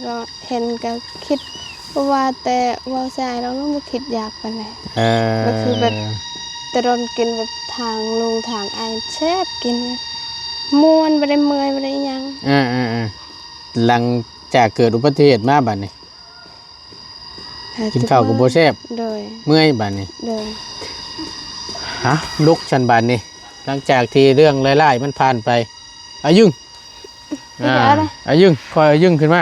ກໍເຫັນກໍຄິດ ບໍ່ວ່າແຕ່ເວົ້າໃສ່ອ້າຍດອກ ລາວບໍ່ຄິດຢາກປານໃດ. ເອີ ກໍຄືແບບ ແຕ່ດົນກິນແບບທາງລຸງທາງອ້າຍແຊບກິນ ມ່ວນ ບໍ່ໄດ້ເມື່ອຍ ບໍ່ໄດ້ຫຍັງ. ເອີໆໆ ຫຼັງຈາກເກີດອຸບັດຕິເຫດມາບາດນີ້ ຫາ ກິນເຂົ້າກໍບໍ່ແຊບ ໂດຍ ເມື່ອຍບາດນີ້ ໂດຍ. ຮະ ລຸກຊັ້ນບາດນີ້ ຫຼັງຈາກທີ່ເລື່ອງຮ້າຍໆມັນຜ່ານໄປ ອາຍຶງ ອາ ອາຍຶງ ຄ່ອຍອາຍຶງຂຶ້ນມາ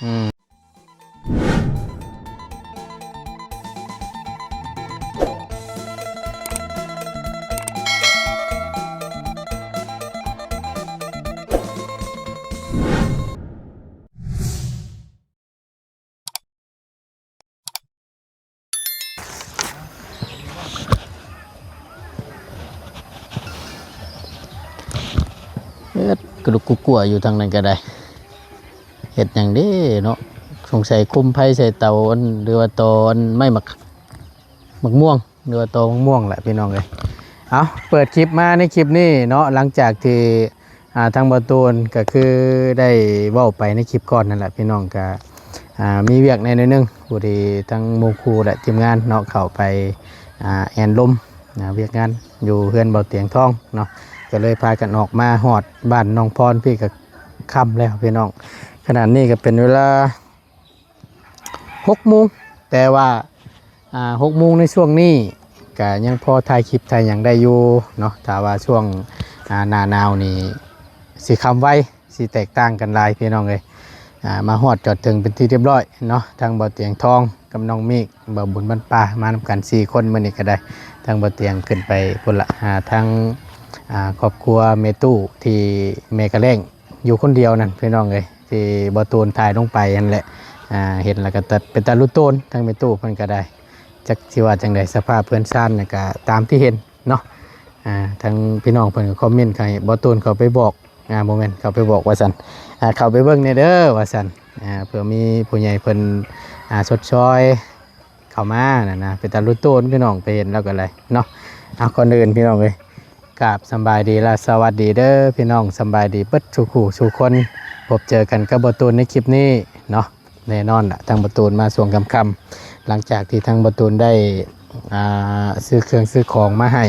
ອືມ. ເຮັດກະດຸກກຸກົວຢູ່ທາງນັ້ນກໍໄດ້ ເຮັດຫຍັງເດ້ເນາະ ສົງໄສຄຸມໄຟໃສ່ເຕົາອັນ ຫຼືວ່າຕໍອັນໄມ້ໝາກ ໝາກມ່ວງ ຫຼືວ່າຕໍມະມ່ວງແຫຼະພີ່ນ້ອງເອີຍ. ເອົາ ເປີດຄລິບມາໃນຄລິບນີ້ເນາະ ຫຼັງຈາກທີ່ ອ່າ ທາງບ່າວຕູນກໍຄືໄດ້ເວົ້າໄປໃນຄລິບກ່ອນນັ້ນແຫຼະພີ່ນ້ອງ ກໍ ອ່າ ມີວຽກແດ່ໜ້ອຍໜຶ່ງ ຜູ້ທີ່ທັງໝູ່ຄູ່ ແລະ ທີມງານເນາະ ເຂົ້າໄປ ອ່າ ແອ່ນລົມ ອ່າ ວຽກງານຢູ່ເຮືອນບ່າວຕຽງທອງເນາະ ກໍເລີຍພາກັນອອກມາຮອດບ້ານໜອງພອນພີ້ ກໍຄ່ຳແລ້ວພີ່ນ້ອງ. ຂະໜາດນີ້ກໍເປັນເວລາ ຫົກໂມງ ແຕ່ວ່າ ອ່າ ຫົກໂມງໃນຊ່ວງນີ້ກະຍັງພໍຖ່າຍຄລິບຖ່າຍຫຍັງໄດ້ຢູ່ເນາະ ຖ້າວ່າຊ່ວງ ອ່າ ໜ້າໜາວນີ້ຊິຄ່ຳໄວ ຊິແຕກຕ່າງກັນຫຼາຍພີ່ນ້ອງເອີຍ. ອ່າ ມາຮອດຈອດເຖິງເປັນທີ່ຮຽບຮ້ອຍເນາະ ທັງບ່າວຕຽງທອງກັບນ້ອງມີກ ບ່າວບຸນບ້ານປ່າ ມານຳກັນສີ່ຄົນມື້ນີ້ກໍໄດ້. ທັງບ່າວຕຽງຂຶ້ນໄປພຸ້ນລະ ຫາທັງ ອ່າ ຄອບຄົວແມ່ຕູ້ທີ່ແມ່ກະແລ້ງ ຢູ່ຄົນດຽວນັ້ນພີ່ນ້ອງເອີຍ ທີ່ບ່າວຕູນຖ່າຍລົງໄປຫັ້ນແຫຼະ. ອ່າ ເຫັນແລ້ວກໍຕາ ເປັນຕາລຸນໂຕນ ທາງແມ່ຕູ້ເພິ່ນກໍໄດ້ ຈັກຊິວ່າຈັ່ງໃດ ສະພາບເຮືອນຊານນີ້ກໍຕາມທີ່ເຫັນເນາະ. ອ່າ ທາງພີ່ນ້ອງເພິ່ນກໍຄອມເມັນໃຫ້ບ່າວຕູນເຂົ້າໄປບອກ ອ່າ ບໍ່ແມ່ນເຂົ້າໄປບອກວ່າຊັ້ນ ອ່າ ເຂົ້າໄປເບິ່ງແດ່ເດີວ່າຊັ້ນ ອ່າ ເພື່ອມີຜູ້ໃຫຍ່ເພິ່ນ ອ່າ ຊົດຊ່ອຍ ເຂົ້າມານັ້ນນະ ເປັນຕາລຸນໂຕນ ພີ່ນ້ອງໄປເຫັນແລ້ວກໍໄດ້ເນາະ. ເອົາ ກ່ອນອື່ນພີ່ນ້ອງເອີຍ ກາບສຳບາຍດີ ແລະ ສະຫວັດດີເດີພີ່ນ້ອງ ສຳບາຍດີເບິດສູ່ຄູ່ສູ່ຄົນ ພົບເຈີກັນກັບບ່າວຕູນໃນຄລິບນີ້ເນາະ. ແນ່ນອນລະ ທາງບ່າວຕູນມາຊ່ວງຄ່ຳໆ ຫຼັງຈາກທີ່ທາງບ່າວຕູນໄດ້ ອ່າ ຊື້ເຄື່ອງຊື້ຂອງມາໃຫ້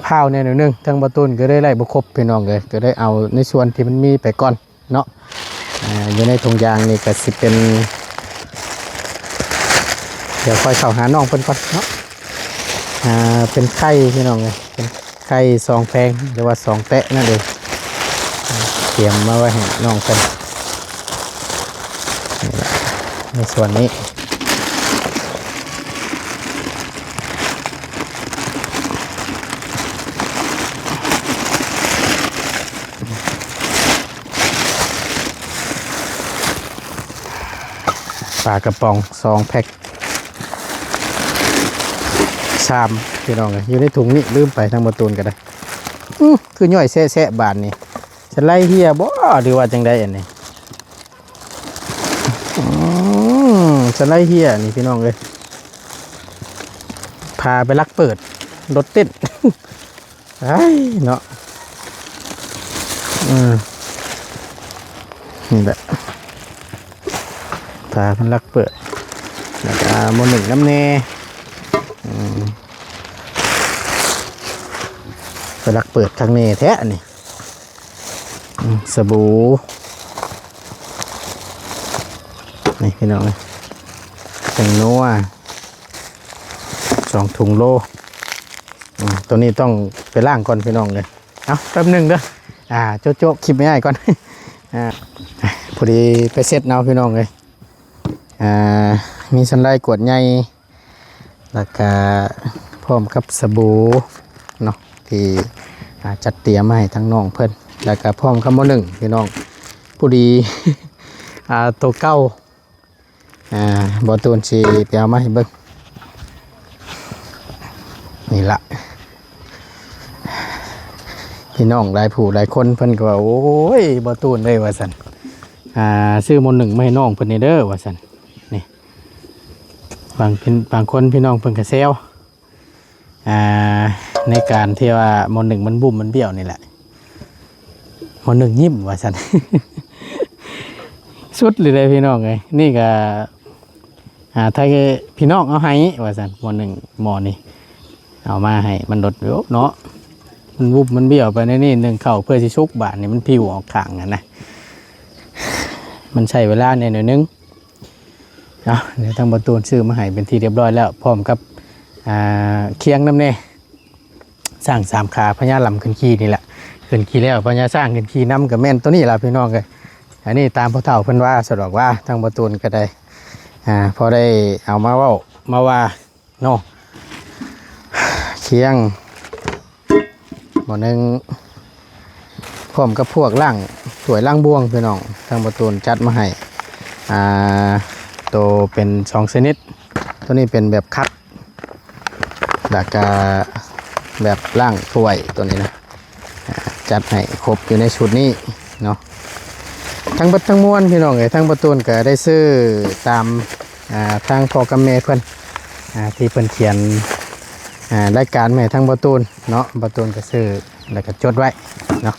ພ້າວແດ່ໜ້ອຍໜຶ່ງ ທາງບ່າວຕູນກໍເລີຍໄລ່ບໍ່ຄົບ ພີ່ນ້ອງເອີຍ ກໍເລີຍເອົາໃນສ່ວນທີ່ມັນມີໄປກ່ອນ ເນາະ. ອ່າ ຢູ່ໃນຖົງຢາງນີ້ກໍຊິເປັນ ດຽວຄ່ອຍເຂົ້າຫານ້ອງເພິ່ນກ່ອນເນາະ. ອ່າ ເປັນໄຂ່ພີ່ນ້ອງເອີຍ ເປັນໄຂ່ສອງແຜງ ຫຼືວ່າສອງແຕະນັ້ນເອງ ຕຽມມາໄວ້ໃຫ້ນ້ອງເພິ່ນ. ໃນສ່ວນນີ້ ປາກະປ໋ອງສອງແພັກ ຊາມ ພີ່ນ້ອງເອີຍ ຢູ່ໃນຖົງນີ້ ລືມໄປ ທາງບ່າວຕູນກໍໄດ້. ອື ຄືຍ່ອຍແຊະໆ ບາດນີ້ ສະໄລເຫ່ຍບໍ່ ຫຼືວ່າຈັ່ງໃດອັນນີ້? ອື ສະໄລເຫ່ຍນີ້ພີ່ນ້ອງເອີຍ ພາໄປລັກເປີດ ລົດເຕັ້ນ ໄອ້ເນາະ. ອື ນີ້ແຫຼະ ພາເພິ່ນລັກເປີດ ແລ້ວກໍໝໍ້ໜຶ້ງນຳແດ່. ອື ໄປລັກເປີດຄັກແນ່ແທ້ນີ້. ອືມ ສະບູ ນີ້ພີ່ນ້ອງເອີຍ ແປ້ງນົວ ສອງຖົງໂລ. ອືມ ໂຕນີ້ຕ້ອງໄປລ້າງກ່ອນພີ່ນ້ອງເອີຍ. ເອົາ ແປັບໜຶ່ງເດີ ອ່າ ໂຈະໆ ຄລິບໃຫ້ອ້າຍກ່ອນ. ອ່າ ພໍດີໄປເຊັດເອົາພີ່ນ້ອງເອີຍ. ອ່າ ມີສັນໄລກວດໃຫຍ່ ແລ້ວກະພ້ອມກັບສະບູເນາະ ທີ່ ອ່າ ຈັດຕຽມມາໃຫ້ທາງນ້ອງເພິ່ນ ແລ້ວກະພ້ອມກັບໝໍ້ໜຶ້ງພີ່ນ້ອງ ພໍດີ ອ່າ ໂຕເກົ່າ ອ່າ ບ່າວຕູນຊິໄປເອົາມາໃຫ້ເບິ່ງ ນີ້ລະ. ພີ່ນ້ອງຫຼາຍຜູ້ຫຼາຍຄົນເພິ່ນກໍວ່າ ໂອ້ຍ ບ່າວຕູນເອີຍ ວ່າຊັ້ນ ອ່າ ຊື້ໝໍ້ໜຶ້ງມາໃຫ້ນ້ອງເພິ່ນແດ່ເດີ ວ່າຊັ້ນ ນີ້ ບາງເພິ່ນ ບາງຄົນພີ່ນ້ອງເພິ່ນກໍແຊວ ອ່າ ໃນການທີ່ວ່າໝໍ້ໜຶ້ງມັນບຸ້ມມັນບ້ຽວນີ້ແຫຼະ ໝໍ້ໜຶ້ງຍິ້ມວ່າຊັ້ນ. ສຸດໆເລີຍເດ້ພີ່ນ້ອງເອີຍ. ນີ້ກໍ ອ່າ ໄທພີ່ນ້ອງເອົາໃຫ້ວ່າຊັ້ນ ໝໍ້ໜຶ່ງໝໍ້ນີ້ ເອົາມາໃຫ້ມັນລົດຢູ່ເນາະ. ມັນວຸບມັນບ້ຽວໄປໃນນີ້ ໜຶ້ງເຂົ້າເພື່ອຊິສຸກ ບາດນີ້ມັນພິວອອກຂ້າງຫັ້ນນະ. ມັນໃຊ້ເວລາແດ່ໜ້ອຍໜຶ່ງ. ເອົາ ດຽວທາງບ່າວຕູນຊື້ມາໃຫ້ເປັນທີ່ຮຽບຮ້ອຍແລ້ວ ພ້ອມກັບ ອ່າ ຄຽງນຳແດ່. ຊ້າງສາມຂາ ພະຍາລຳຂຶ້ນຂີ່ນີ້ແຫຼະ ຂຶ້ນຂີ່ແລ້ວ ພະຍາຊ້າງຂຶ້ນຂີ່ນຳ ກໍແມ່ນໂຕນີ້ລະພີ່ນ້ອງເອີຍ. ອັນນີ້ຕາມຜູ້ເຖົ້າເພິ່ນວ່າ ສະດອກວ່າ ທາງບ່າວຕູນກໍໄດ້ ອ່າ ພໍໄດ້ເອົາມາເວົ້າມາວ່າເນາະ. ຄຽງໝໍ້ໜຶ່ງ ພ້ອມກັບພວກລ້າງຖ້ວຍລ້າງບ່ວງພີ່ນ້ອງ ທາງບ່າວຕູນຈັດມາໃຫ້ ອ່າ ໂຕເປັນສອງຊະນິດ ໂຕນີ້ເປັນແບບຄັດ ແລ້ວກະແບບລ້າງຖ້ວຍໂຕນີ້ນະ ອ່າ ຈັດໃຫ້ຄົບຢູ່ໃນຊຸດນີ້ເນາະ. ທັງເບິດທັງມວນພີ່ນ້ອງເອີຍ ທາງບ່າວຕູນກໍໄດ້ຊື້ຕາມ ອ່າ ທາງພໍ່ກັບແມ່ເພິ່ນ ອ່າ ທີ່ເພິ່ນຂຽນ ອ່າ ລາຍການມາໃຫ້ທາງບ່າວຕູນເນາະ. ບ່າວຕູນກໍຊື້ແລ້ວກໍຈົດໄວ້ເນາະ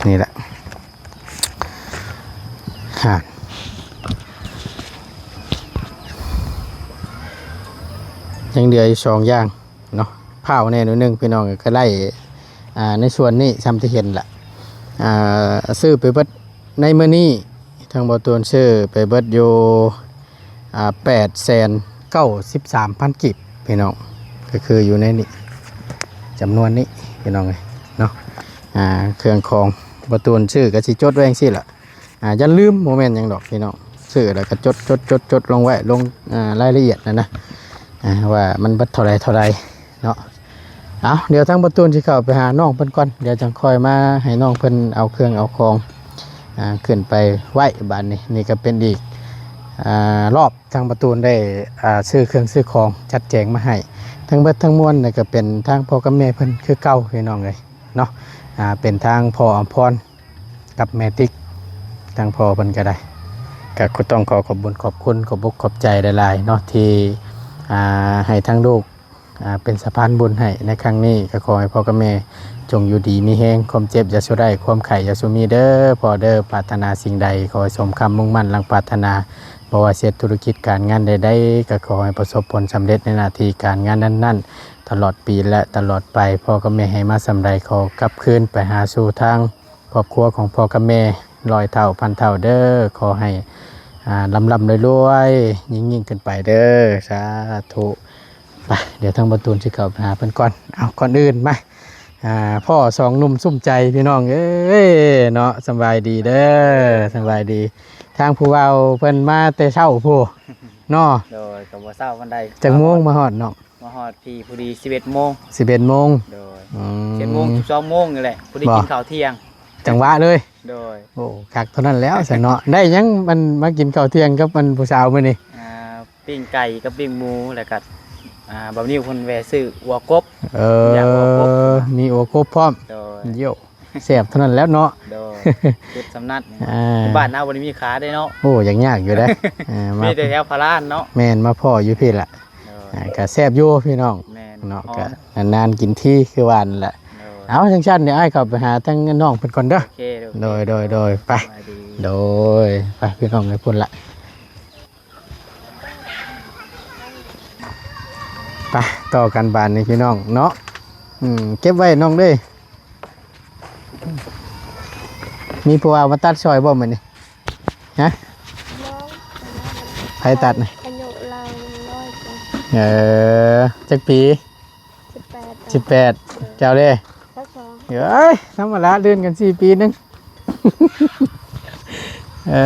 ນີ້ແຫຼະ. ຫາ ຍັງເຫຼືອຢູ່ສອງຢ່າງເນາະ ພ້າວແດ່ໜ້ອຍໜຶ່ງພີ່ນ້ອງ ກໍໄດ້ ອ່າ ໃນສ່ວນນີ້ຊ່ຳທີ່ເຫັນລະ ອ່າ ຊື້ໄປເບິດໃນມື້ນີ້ ທາງບ່າວຕູນຊື້ໄປເບິດຢູ່ ອ່າ ແປດແສນເກົ້າສິບສາມພັນກີບພີ່ນ້ອງ ກໍຄືຢູ່ໃນນີ້ ຈຳນວນນີ້ພີ່ນ້ອງເອີຍເນາະ. ອ່າ ເຄື່ອງຂອງບ່າວຕູນຊື້ກໍຊິຈົດໄວ້ຈັ່ງຊີ້ລະ ອ່າ ຢ່າລືມ ບໍ່ແມ່ນຫຍັງດອກພີ່ນ້ອງ ຊື້ແລ້ວກໍຈົດໆໆໆລົງໄວ້ ລົງ ອ່າ ລາຍລະອຽດນັ້ນນະ ອ່າ ວ່າມັນເບິດເທົ່າໃດເທົ່າໃດເນາະ. ເອົາ ດຽວທາງບ່າວຕູນຊິເຂົ້າໄປຫານ້ອງເພິ່ນກ່ອນ ດຽວຈັ່ງຄ່ອຍມາໃຫ້ນ້ອງເພິ່ນເອົາເຄື່ອງເອົາຂອງ ອ່າ ຂຶ້ນໄປໄວ້ບາດນີ້. ນີ້ກໍເປັນອີກ ອ່າ ລອບ ທາງບ່າວຕູນໄດ້ ອ່າ ຊື້ເຄື່ອງຊື້ຂອງຈັດແຈງມາໃຫ້ ທັງເບິດທັງມວນນີ້ກໍເປັນທາງພໍ່ກັບແມ່ເພິ່ນຄືເກົ່າພີ່ນ້ອງເອີຍເນາະ. ອ່າ ເປັນທາງພໍ່ອຳພອນ ກັບແມ່ຕິກ ທາງພໍ່ເພິ່ນກໍໄດ້ ກໍຕ້ອງຂໍຂອບບຸນຂອບຄຸນ ຂອບອົກຂອບໃຈຫຼາຍໆເນາະ ທີ່ ອ່າ ໃຫ້ທາງລູກ ອ່າ ເປັນສະພານບຸນໃຫ້ໃນຄັ້ງນີ້. ກໍຂໍໃຫ້ພໍ່ກັບແມ່ຈົ່ງຢູ່ດີມີແຮງ ຄວາມເຈັບຢ່າສູ່ໄດ້ ຄວາມໄຂ້ຢ່າສູ່ມີເດີພໍ່ເດີ. ປາດຖະໜາສິ່ງໃດຂໍໃຫ້ສົມຄຳມຸ່ງໝັ້ນດັ່ງປາດຖະໜາ ບໍ່ວ່າເຮັດທຸລະກິດການງານໃດໆ ກໍຂໍໃຫ້ປະສົບຜົນສຳເລັດໃນໜ້າທີ່ການງານນັ້ນໆ ຕະຫຼອດປີ ແລະ ຕະຫຼອດໄປ. ພໍ່ກັບແມ່ໃຫ້ມາສ່ຳໃດ ຂໍກັບຄືນໄປຫາສູ່ທາງ ຄອບຄົວຂອງພໍ່ກັບແມ່ຮ້ອຍເທົ່າພັນເທົ່າເດີ. ຂໍໃຫ້ ອ່າ ລ່ຳໆລວຍໆ ຍິ່ງໆຂຶ້ນໄປເດີ ສາທຸ. ໄປ ດຽວທາງບ່າວຕູນຊິເຂົ້າໄປຫາເພິ່ນກ່ອນ. ເອົາ ກ່ອນອື່ນມາ ອ່າ ພໍ້ສອງໜຸ່ມສຸ້ມໃຈພີ່ນ້ອງເອີຍເນາະ. ສະບາຍດີເດີ ສະບາຍດີ. ທາງຜູ້ເວົ້າເພິ່ນມາແຕ່ເຊົ້າພຸ້ນເນາະ. ໂດຍ ກໍບໍ່ເຊົ້າປານໃດ. ຈັກໂມງມາຮອດນ້ອງ? ມາຮອດພີ້ພໍດີສິບເອັດໂມງ. ສິບເອັດໂມງ. ໂດຍ ອືມ ສິບເອັດໂມງ ສິບສອງໂມງນີ້ແຫຼະ ພໍດີກິນເຂົ້າທ່ຽງ ຈັງຫວະເລີຍ. ໂດຍ ໂອ້ ຄັກເທົ່ານັ້ນແລ້ວຊັ້ນເນາະ. ໄດ້ຫຍັງມັນມາກິນເຂົ້າທ່ຽງກັບອັນຜູ້ສາວມື້ນີ້? ອ່າ ປີ້ງໄກ່ກັບປີ້ງໝູ ແລ້ວກໍ ອ່າ ບ່າວນິວເພິ່ນແວ່ຊື້ອົວກົບ. ເອີ ຢາກອົວກົບ ມີອົວກົບພ້ອມ. ໂດຍ ໂຢ ແຊບເທົ່ານັ້ນແລ້ວເນາະ. ໂດຍ ຈຸດສຳນັດ ອ່າ ບ້ານເຮົາບໍ່ໄດ້ມີຂາຍເດ້ເນາະ. ໂອ້ ຍາກໆຢູ່ເດ້. ເອີ ມີແຕ່ແຖວພະລານເນາະ. ແມ່ນ ມາພໍ້ຢູ່ພີ້ລະ. ໂດຍ ອ່າ ກະແຊບຢູ່ພີ່ນ້ອງ. ແມ່ນ ເນາະ ຫອມ ກະນານໆກິນທີຄືວ່ານັ້ນແຫຼະ. ໂດຍ ເອົາ ຈັ່ງຊັ້ນດຽວອ້າຍເຂົ້າໄປຫາທາງນ້ອງເພິ່ນກ່ອນເດີ. ໂອເຄ ໂອເຄ ໂດຍ ໂດຍ ໂດຍ ໄປ ໂດຍ ໄປພີ່ນ້ອງເອີຍ ພຸ້ນລະ ໄປຕໍ່ກັນບາດນີ້ພີ່ນ້ອງເນາະ. ອືມ ເກັບໄວ້ນ້ອງເດີ. ມີຜູ້ວ່າມາຕັດຊ່ອຍບໍ່ມື້ນີ້? ຮະ? ບໍ່ ໃຜຕັດນະ? ອາຍຸລາວນ້ອຍກວ່າ. ເອີ ຈັກປີ? ສິບແປດ ສິບແປດ. ເອີ ເຈົ້າເດ້? ຊາວສອງ. ເອີຍ ທຳມະດາ ລື່ນກັນສີ່ປີໜຶ່ງ. ເອີ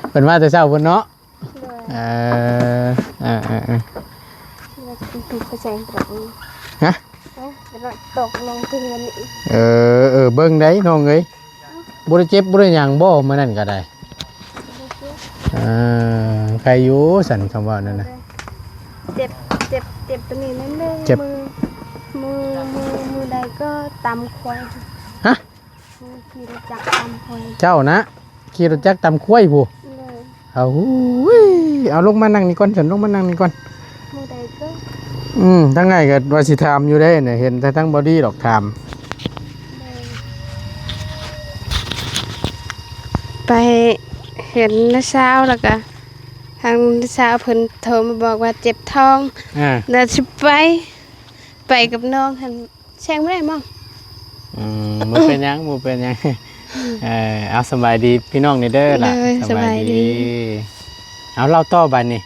ເພິ່ນມາແຕ່ເຊົ້າພຸ້ນເນາະ. ໂດຍ ເອີ ເອີ ເອີ ເອີ ແລ້ວກໍຖືກໄປແສງຕະຫຼອດ. ຮະ? ເອີ ຕະຫຼອດຕົກລົງເຮືອນນີ້. ເອີ ເອີ ເບິ່ງໄດ໋ນ້ອງເອີຍ. ບໍ່ໄດ້ເຈັບບໍ່ໄດ້ຫຍັງບໍ່ ມື້ນັ້ນກໍໄດ້? ບໍ່ເຈັບ. ເອີ ໄຄຢູ່ຊັ້ນ ຄຳເວົ້ານັ້ນນະ. ເຈັບ ເຈັບ ເຈັບຕົວນີ້ໜ້ອຍໜຶ່ງ. ເຈັບ ມື ມື ມື ມືໃດກໍຕຳຄວາຍ. ຮະ? ຂີ່ລົດຈັກຕຳຄວາຍ. ເຈົ້ານະ ຂີ່ລົດຈັກຕຳຄວາຍພຸ້ນ. ໂດຍ ເອົາ ເອົາລົງມານັ່ງນີ້ກ່ອນ ຊັ້ນ ລົງມານັ່ງນີ້ກ່ອນ. ມື້ໃດກໍ ອືມ ທາງອ້າຍກໍວ່າຊິຖາມຢູ່ເດ້ນະ ເຫັນແຕ່ທາງບໍ່ດີດອກຖາມ. ໂດຍ ໄປ ເຫັນນ້າສາວ ແລ້ວກະທາງນ້າສາວເພິ່ນໂທມາບອກວ່າເຈັບທ້ອງ ອ່າ ແລ້ວຊິໄປ ໄປກັບນ້ອງຫັ້ນ ແຊງບໍ່ໄດ້ໝໍ? ອືມ ບໍ່ເປັນຫຍັງ ບໍ່ເປັນຫຍັງ. ເອີ ເອົາ ສະບາຍດີພີ່ນ້ອງແດ່ເດີລະ. ໂດຍ ສະບາຍດີ ສະບາຍດີ. ເອົາ ເລົ່າຕໍ່ບາດນີ້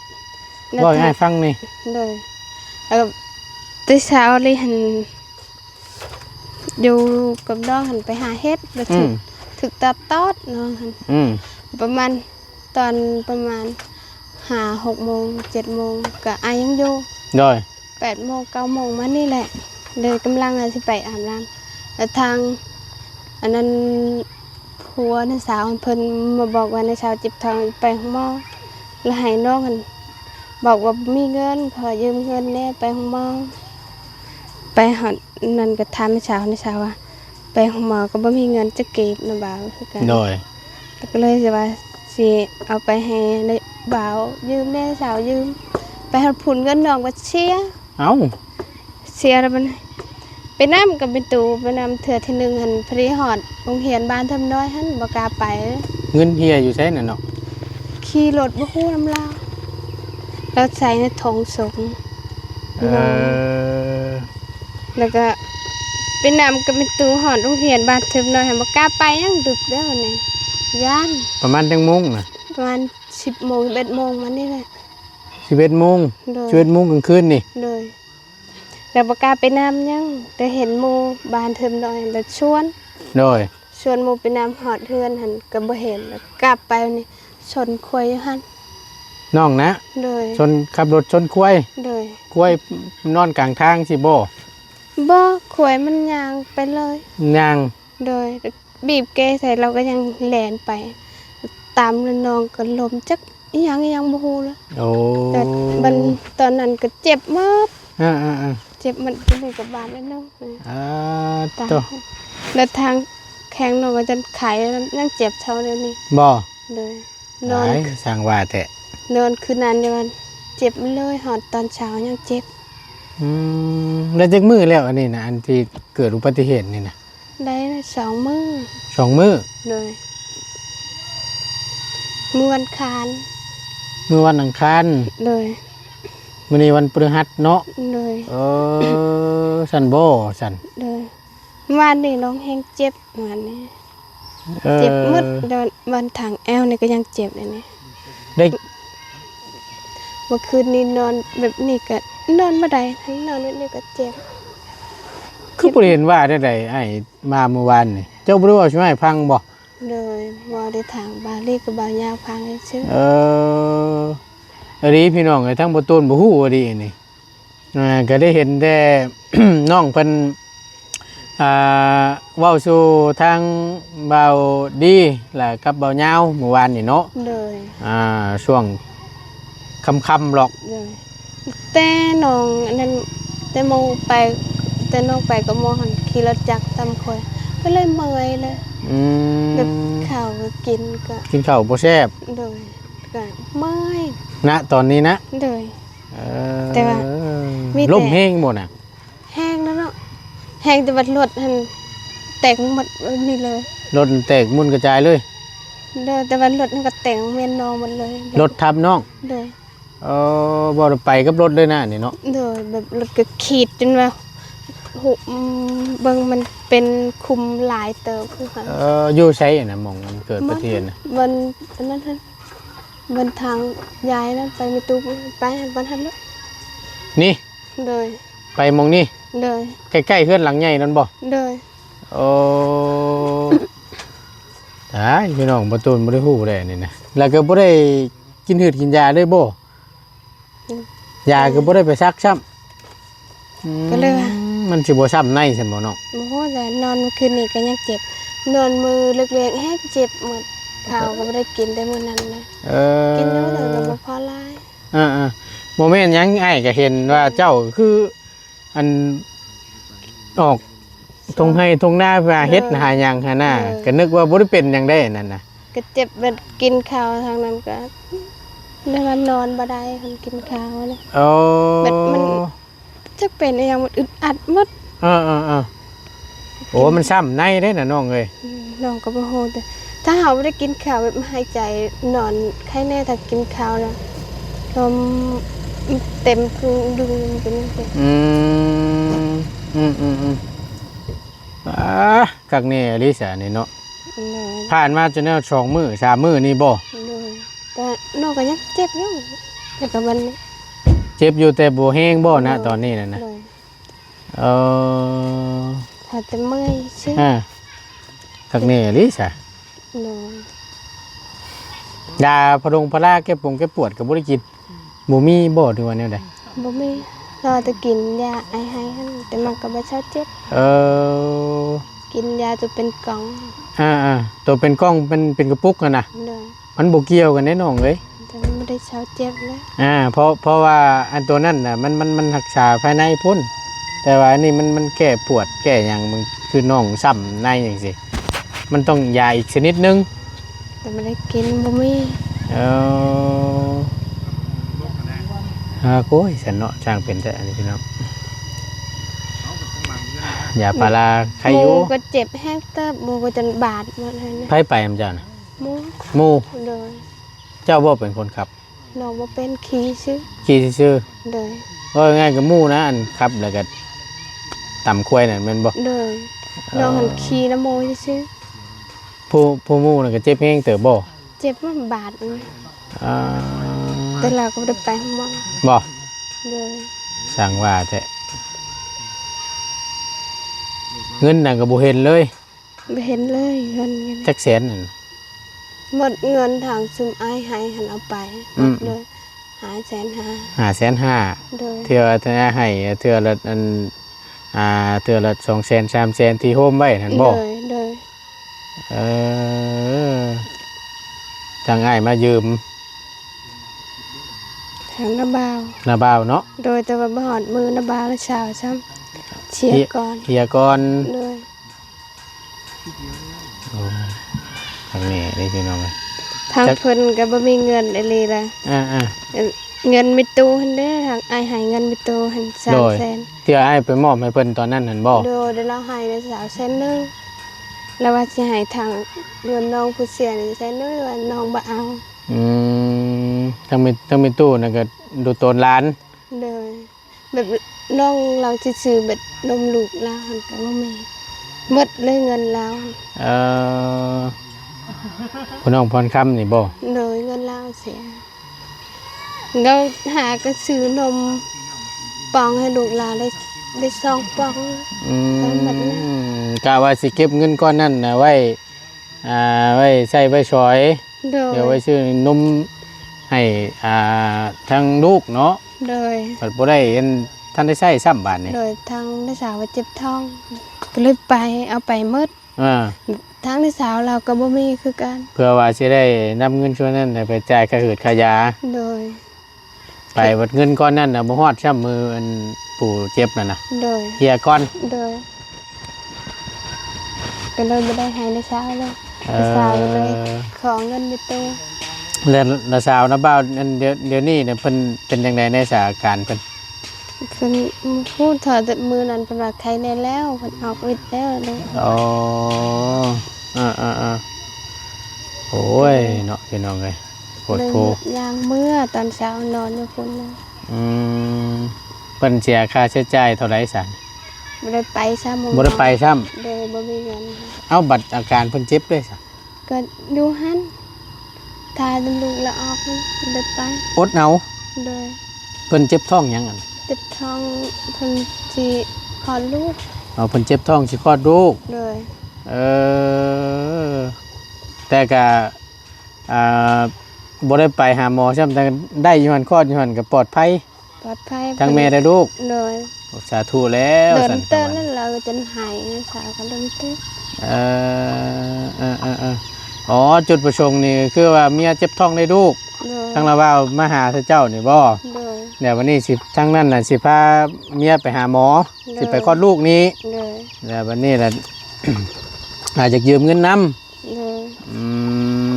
ເລົ່າຕໍ່ ເວົ້າໃຫ້ຟັງນີ້. ໂດຍ ເອີ ແຕ່ເຊົ້ານີ້ຫັ້ນ ຢູ່ກັບນ້ອງຫັ້ນໄປຫາເຫັດ ແລ້ວຖືກ ອືມ ຖືກຕັດຕອດນ້ອງຫັ້ນ ອືມ ປະມານ ຕອນປະມານຫ້າຫົກໂມງ ເຈັດໂມງ ກະອ້າຍຍັງຢູ່ ໂດຍ ແປດໂມງເກົ້າໂມງມານີ້ແຫຼະ ເລີຍກຳລັງວ່າຊິໄປອາບນ້ຳ ແລ້ວທາງອັນນັ້ນ ຜົວນ້າສາວເພິ່ນມາບອກວ່ານ້າສາວເຈັບທ້ອງ ໄປໂຮງໝໍ ແລ້ວໃຫ້ນ້ອງຫັ້ນບອກວ່າບໍ່ມີເງິນ ຂໍຢືມເງິນແດ່ໄປໂຮງໝໍ ໄປຮອດນັ້ນກະຖາມນ້າສາວ ນ້າສາວວ່າ ໄປໂຮງໝໍກໍບໍ່ມີເງິນຈັກກີບນະບ່າວ ຄືກັນ ໂດຍ ກໍເລີຍຊິວ່າຊິເອົາໄປໃຫ້ນ້າບ່າວຢືມແດ່ ສາວຢືມ ໄປຮອດພຸ້ນເງິນນ້ອງກໍເສຍ ເອົ້າ ເສຍແລ້ວບັດນີ້ ໄປນຳກັບແມ່ຕູ້ ໄປນຳເທື່ອທີໜຶ່ງຫັ້ນ ພໍດີຮອດໂຮງຮຽນບ້ານເທີມນ້ອຍຫັ້ນ ບໍ່ກ້າໄປ ເງິນເຮຍຢູ່ໃສນັ້ນເນາະ ຂີ່ລົດບໍ່ຮູ້ນຳລາວ ລາວໃສ່ໃນຖົງສົງ ເອີ ແລ້ວກໍໄປນຳກັບແມ່ຕູ້ຮອດໂຮງຮຽນບ້ານເທີມນ້ອຍ ຫັ້ນບໍ່ກ້າໄປຫຍັງ ດຶກແລ້ວນີ້ ຢ້ານ. ປະມານຈັກໂມງນະ? ປະມານສິບໂມງ ສິບເອັດໂມງມານີ້ແຫຼະ. ສິບເອັດໂມງ? ໂດຍ. ສິບເອັດໂມງກາງຄືນນີ້? ໂດຍ. ແລ້ວບໍ່ກ້າໄປນຳຫຍັງ ແຕ່ເຫັນໝູ່ບ້ານເທີມນ້ອຍ ແລ້ວຊວນ. ໂດຍ. ຊວນໝູ່ໄປນຳ ຮອດເຮືອນຫັ້ນກໍບໍ່ເຫັນ ແລ້ວກັບໄປນີ້ ຊົນຄວາຍຢູ່ຫັ້ນ ນ້ອງນະ? ໂດຍ. ຊົນ ຂັບລົດຊົນຄວາຍ? ໂດຍ. ຄວາຍນອນກາງທາງຊີ້ບໍ່? ບໍ່ ຄວາຍມັນຍ່າງໄປເລີຍ. ຍ່າງ? ໂດຍ. ແລ້ວບີບແກໃສ່ ລາວກໍຍັງແລ່ນໄປ ຕາມ ແລ້ວນ້ອງກໍລົ້ມຈັກ ອີ່ຫຍັງ ອີ່ຫຍັງບໍ່ຮູ້ລະ. ໂອ້ ແຕ່ມັນ ຕອນນັ້ນກໍເຈັບໝົດ. ເອີໆໆ ເຈັບໝົດ ຢູ່ນີ້ກໍບາດແລ້ວໜຶ່ງ. ອາ ຕາຍ ໂທ້ ແລ້ວທາງແຂ້ງນ້ອງກໍຈົນໄຂ້ ຍັງເຈັບເທົ່າດຽວນີ້. ບໍ່? ໂດຍ. ນອນ ຕາຍ ຊ່າງວ່າແທ້ ນອນຄືນນັ້ນຢູ່ຫັ້ນ ເຈັບມາເລີຍ ຮອດຕອນເຊົ້າຍັງເຈັບ. ອືມ ໄດ້ຈັກມື້ແລ້ວອັນນີ້ນະ ອັນທີ່ເກີດອຸບັດຕິເຫດນີ້ນະ? ໄດ້ສອງມື້. ສອງມື້? ໂດຍ. ມື້ວັນອັງຄານ. ມື້ວັນອັງຄານ? ໂດຍ. ມື້ນີ້ວັນພຶດຫັດເນາະ? ໂດຍ. ເອີ ຊັ້ນບໍ່ຊັ້ນ? ໂດຍ. ວານນີ້ນ້ອງແຮງເຈັບ ວານນີ້ ເອີ ເຈັບໝົດ ດອນ ບ່ອນທາງແອວນີ້ກໍຍັງເຈັບ ອັນນີ້ ໄດ້ ເມື່ອຄືນນີ້ນອນແບບນີ້ກໍນອນບໍ່ໄດ້ ນອນແບບນີ້ກໍເຈັບ. ຄືບໍ່ໄດ້ເຫັນວ່າແນວໃດ ອ້າຍມາມື້ວານນີ້ ເຈົ້າບໍ່ໄດ້ເວົ້າສູ່ອ້າຍຟັງບໍ່? ໂດຍ. ເວົ້າໄດ້ທາງບ່າວລີກັບບ່າວຍາວຟັງຊື່. ເອີ ອີ່ຫຼີພີ່ນ້ອງເອີຍ ທາງບໍ່ຕູນບໍ່ຮູ້ອີ່ຫຼີນີ້. ອ່າ ກໍໄດ້ເຫັນແຕ່ ນ້ອງເພິ່ນ ອ່າ ເວົ້າສູ່ທາງບ່າວດີ ແລະກັບບ່າວຍາວມື້ວານນີ້ເນາະ. ໂດຍ. ອ່າ ຊ່ວງຄ່ຳໆ ຫຼອກ. ໂດຍ. ແຕ່ນ້ອງອັນນັ້ນ ແຕ່ໂມໄປ ແຕ່ນ້ອງໄປກັບໂມຫັ້ນ ຂີ່ລົດຈັກຕາມຂ້ອຍ ກໍເລີຍເມື່ອຍເລີຍ. ອືມ. ແບບເຂົ້າກໍກິນ ກໍກິນເຂົ້າບໍ່ແຊບ. ໂດຍ. ກໍເມື່ອຍ ນະ ຕອນນີ້ນະ. ໂດຍ. ເອີ ແຕ່ວ່າມີແຕ່ ລົມແຮງບໍ່ນະ? ແຮງແລ້ວເນາະ ແຮງແຕ່ວ່າລົດຫັ້ນແຕກໝົດແບບນີ້ເລີຍ. ລົດແຕກໝຸ່ນກະຈາຍເລີຍ? ໂດຍ. ແຕ່ວ່າລົດຫັ້ນກໍແຕກແມ່ນນ້ອງໝົດເລີຍ ລົດທັບນ້ອງ? ໂດຍ. ເອີ ບໍ່ໄດ້ໄປກັບລົດເລີຍນະນີ້ເນາະ? ໂດຍ. ແບບລົດກໍຂີດຈົນວ່າ ຫຸ ເບິ່ງມັນເປັນຂຸມຫຼາຍເຕີບຄືກັນ. ເອີ ຢູ່ໃສນະ ໝ່ອງມັນເກີດອຸບັດຕິເຫດນະ? ມັນ ອັນນັ້ນຫັ້ນ ມັນທາງຍ້າຍນັ້ນໄປ ມີຕູ້ໄປຫັ້ນ ບ່ອນຫັ້ນເນາະ ນີ້? ໂດຍ. ໄປໝ່ອງນີ້? ໂດຍ. ໃກ້ໆ ເຮືອນຫຼັງໃຫຍ່ນັ້ນບໍ່? ໂດຍ. ໂອ້ ຕາຍ ພີ່ນ້ອງ ປະຕູນບໍ່ໄດ້ຮູ້ແລ້ວນີ້ນະ ແລ້ວກໍບໍ່ໄດ້ກິນຮືດກິນຢາເລີຍບໍ່? ອືມ. ຢາກໍບໍ່ໄດ້ໄປສັກຊ້ຳ. ອືມ ກໍເລີຍວ່າ ມັນຊິບໍ່ຊ້ຳໃນຊັ້ນບໍ່ນ້ອງ? ບໍ່ຮູ້ແຫຼະ ນອນມື້ຄືນນີ້ກໍຍັງເຈັບ ນອນມື້ເລິກໆ ແຮງເຈັບໝົດ ເຂົ້າກໍບໍ່ໄດ້ກິນແຕ່ມື້ນັ້ນນະ. ເອີ ກິນຢູ່ ແຕ່ກໍບໍ່ພໍຫຼາຍ. ເອີໆ ບໍ່ແມ່ນຫຍັງ ອ້າຍກໍເຫັນວ່າເຈົ້າຄື ອັນ ອອກທົ່ງໄຮ່ທົ່ງນາ ໄປຫາເຫັດ ເອີ ຫາຫຍັງຫັ້ນນະ ເອີ ກໍນຶກວ່າບໍ່ໄດ້ເປັນຫຍັງໃດອັນນັ້ນນະ ກໍເຈັບແບບກິນເຂົ້າທາງນັ້ນກໍ ແບບວ່ານອນບໍ່ໄດ້ ຄັນກິນເຂົ້ານະ. ໂອ້ ແບບມັນ ຈັກເປັນອີ່ຫຍັງ ມັນອຶດອັດໝົດ. ເອີໆໆ ໂອ້ ມັນຊ້ຳໃນເດ້ນະນ້ອງເອີຍ. ອືມ ນ້ອງກໍບໍ່ຮູ້ ແຕ່ ຖ້າເຮົາບໍ່ໄດ້ກິນເຂົ້າ ແບບຫາຍໃຈນອນໄຄແນ່. ຖ້າກິນເຂົ້າແລ້ວ ລົມເຕັມເຄິ່ງດຶງ ມັນເປັນຈັ່ງຊີ້. ອືມ ອືມໆໆ ອາ ຄັກແນ່ອີ່ຫຼີຊະນີ້ເນາະ. ໂດຍ ຜ່ານມາຈົນແນວສອງມື້ສາມມື້ນີ້ບໍ່? ໂດຍ ແຕ່ນ້ອງກໍຍັງເຈັບຢູ່ ແຕ່ກໍມັນ ເຈັບຢູ່ແຕ່ບໍ່ແຮງບໍ່ນະ? ໂດຍ ຕອນນີ້ນະ? ໂດຍ ເອີ ຖ້າແຕ່ເມື່ອຍຊື່. ອາ ຄັກແນ່ອີ່ຫຼີຊະ. ໂດຍ ຢາພະດົງພະລາແກ້ປົງແກ້ປວດກໍບໍ່ໄດ້ກິນ? ບໍ່ມີບໍ່ ຫຼືວ່າແນວໃດ? ບໍ່ມີ ລາວແຕ່ກິນຢາໄອໄຮຫັ້ນ ແຕ່ມັນກໍບໍ່ເຊົາເຈັບ. ເອີ ກິນຢາຕົວເປັນກ່ອງ. ອາໆ ຕົວເປັນກ່ອງ ເປັນ ເປັນກະປຸກຫັ້ນນະ? ໂດຍ ມັນບໍ່ກ່ຽວກັນເດ້ນ້ອງເອີຍ. ແຕ່ມັນບໍ່ໄດ້ເຊົາເຈັບນະ. ອາ ເພາະ ເພາະວ່າອັນຕົວນັ້ນນະ ມັນ ມັນ ມັນຮັກສາພາຍໃນພຸ້ນ ແຕ່ວ່າອັນນີ້ມັນ ມັນແກ້ປວດແກ້ຫຍັງ ມັນຄືນ້ອງຊ້ຳໃນຈັ່ງຊີ້ ມັນຕ້ອງຢາອີກຊະນິດໜຶ່ງ. ແຕ່ບໍ່ໄດ້ກິນ ບໍ່ມີ. ເອີ ອາ ໂອ້ຍ ຊັ້ນເນາະ ຊ່າງເປັນແທ້ອັນນີ້ພີ່ນ້ອງ. ຢາພາລາໄຄຢູ່. ໝູ່ກໍເຈັບແຮງເຕີບ ໝູ່ກໍຈົນບາດໝົດຫັ້ນນະ. ໃຜໄປນຳເຈົ້ານະ? ໝູ່ ໝູ່. ໂດຍ ເຈົ້າບໍ່ເປັນຄົນຂັບ? ນ້ອງບໍ່ເປັນ ຂີ່ຊື່ ຂີ່ຊື່. ໂດຍ ເວົ້າງ່າຍໆ ກໍໝູ່ນະ ອັນຂັບແລ້ວກໍຕຳຄວາຍນັ້ນແມ່ນບໍ່? ໂດຍ ເອີ ນ້ອງຫັ້ນຂີ່ນຳໝູ່ຊື່ໆ. ຜູ້ ຜູ້ໝູ່ນັ້ນກໍເຈັບແຮງເຕີບບໍ່? ເຈັບ ມັນບາດ. ອາ ແຕ່ລາວກໍບໍ່ໄດ້ໄປໂຮງໝໍບໍ່? ໂດຍ ຊ່າງວ່າແທ້. ເງິນນັ້ນກໍບໍ່ເຫັນເລີຍ? ບໍ່ເຫັນເລີຍເງິນ. ຈັກແສນນັ້ນ? ໝົດເງິນທາງຊຸມອ້າຍໃຫ້ຫັ້ນເອົາໄປ ອືມ ໝົດເລີຍ ຫ້າແສນຫ້າ. ຫ້າແສນຫ້າ. ໂດຍ ເທື່ອ ເທື່ອໃຫ້ເທື່ອລະອັນ ອ່າ ເທື່ອລະສອງແສນ ສາມແສນ ທີ່ໂຮມໄວ້ຫັ້ນບໍ່? ໂດຍ ໂດຍ ເອີ ທາງອ້າຍມາຢືມ ທາງນ້າບ່າວ ນ້າບ່າວເນາະ. ໂດຍ ແຕ່ວ່າບໍ່ຮອດມື້ນ້າບ່າວລະຊາວຊ້ຳ ເສຍກ່ອນ ເສຍກ່ອນ. ໂດຍ ໂອ້ ທາງນີ້ເດ້ພີ່ນ້ອງເອີຍ ທາງເພິ່ນກໍບໍ່ມີເງິນອີ່ຫຼີລະ. ອ່າໆ ເງິນມີຕູ້ຫັ້ນເດ້ ທາງອ້າຍໃຫ້ເງິນມີຕູ້ຫັ້ນ ໂດຍ ສາມແສນ ທີ່ອ້າຍໄປມອບໃຫ້ເພິ່ນຕອນນັ້ນຫັ້ນບໍ່? ໂດຍ ແລ້ວລາວໃຫ້ໄດ້ສາມແສນໜຶ່ງ ລາວວ່າຊິໃຫ້ທາງເງິນນ້ອງຜູ້ເສຍນີ້ແສນໜຶ່ງ ວ່ານ້ອງບໍ່ເອົາ. ອືມ ທາງມີ ທາງມີຕູ້ນັ້ນກໍດູຕົນຫຼານ. ໂດຍ ແບບນ້ອງລາວຊື່ໆ ແບບນົມລູກລາວຫັ້ນກໍບໍ່ມີ ໝົດເລີຍເງິນລາວ. ເອີ ຜູ້ນ້ອງພອນຄຳນີ້ບໍ່? ໂດຍ ເງິນລາວເສຍ ລາວຫາກໍຊື້ນົມປ່ອງໃຫ້ລູກລາວໄດ້ ໄດ້ສອງປ່ອງ. ອືມ ກໍໝົດແລ້ວ ກະວ່າຊິເກັບເງິນກ້ອນນັ້ນນະໄວ້ ອ່າ ໄວ້ໃຊ້ໄວ້ສອຍ. ໂດຍ ດຽວໄວ້ຊື້ນົມໃຫ້ ອ່າ ທາງລູກເນາະ. ໂດຍ ບັດບໍ່ໄດ້ອັນ ທັນໄດ້ໃຊ້ຊ້ຳບາດນີ້. ໂດຍ ທາງນ້າສາວວ່າເຈັບທ້ອງ ກໍເລີຍໄປ ເອົາໄປໝົດ. ອ່າ ທາງນ້າສາວລາວກໍບໍ່ມີຄືກັນ ເພື່ອວ່າຊິໄດ້ນຳເງິນສ່ວນນັ້ນໄປຈ່າຍຄ່າຫືດຄ່າຢາ. ໂດຍ ໄປບັດເງິນກ້ອນນັ້ນນະ ບໍ່ຮອດຊ້ຳມື້ອັນຜູ້ເຈັບນັ້ນນະ. ໂດຍ ເຮຍກ່ອນ. ໂດຍ ກໍເລີຍບໍ່ໄດ້ໃຫ້ນ້າສາວເລີຍ. ເອີ ນ້າສາວກໍເລີຍຂໍເງິນຢູ່ຕູ້. ແລ້ວນ້າສາວນ້າບ່າວ ອັນດຽວ ດຽວນີ້ນະ ເພິ່ນເປັນຈັ່ງໃດແດ່ ສາອາການເພິ່ນ? ເພິ່ນ ຮູ້ເທົ່າແຕ່ມື້ນັ້ນ ເພິ່ນວ່າໄຄແນ່ແລ້ວ ເພິ່ນອອກລິດແລ້ວເລີຍ. ອໍ ເອີໆໆ ໂອ້ຍເນາະ ພີ່ນ້ອງເອີຍ. ໂພດໂພ ເລີຍຍ່າງເມືອຕອນເຊົ້າ ນອນຢູ່ພຸ້ນນະ. ອືມ ເພິ່ນເສຍຄ່າໃຊ້ຈ່າຍເທົ່າໃດຊັ້ນ? ບໍ່ໄດ້ໄປຊ້ຳ ບໍ່ໄດ້ໄປຊ້ຳ. ໂດຍ ບໍ່ມີເງິນ. ເອົ້າ ບັດອາການເພິ່ນເຈັບເດ້ຊັ້ນ? ກໍຢູ່ຫັ້ນ ຖ້າແຕ່ລູກລາອອກ ບໍ່ໄດ້ໄປ ອົດເອົາ. ໂດຍ ເພິ່ນເຈັບທ້ອງຫຍັງຫັ້ນ? ເຈັບທ້ອງ ເພິ່ນຊິຄອດລູກ. ອໍ ເພິ່ນເຈັບທ້ອງຊິຄອດລູກ. ໂດຍ ເອີ ແຕ່ກະ ອ່າ ບໍ່ໄດ້ໄປຫາໝໍຊ້ຳ ແຕ່ໄດ້ຢູ່ຫັ້ນ ຄອດຢູ່ຫັ້ນກໍປອດໄພ ປອດໄພ ທັງແມ່ ແລະລູກ. ໂດຍ ໂອ້ ສາທຸແລ້ວ. ດົນເຕີບນັ້ນລາວຈົນຫາຍ ສາວກໍດົນເຕີບ. ເອີ ເອີໆໆ ອໍ ຈຸດປະສົງນີ້ຄືວ່າເມຍເຈັບທ້ອງໄດ້ລູກ. ໂດຍ ທາງລາວວ່າມາຫາເຈົ້ານີ້ບໍ່? ໂດຍ ແລ້ວວັນນີ້ຊິ ທາງນັ້ນນະຊິພາເມຍໄປຫາໝໍ. ໂດຍ ຊິໄປຄອດລູກນີ້. ໂດຍ ແລ້ວບັດນີ້ລະ ອາ ຢາກຢືມເງິນນຳ. ໂດຍ ອື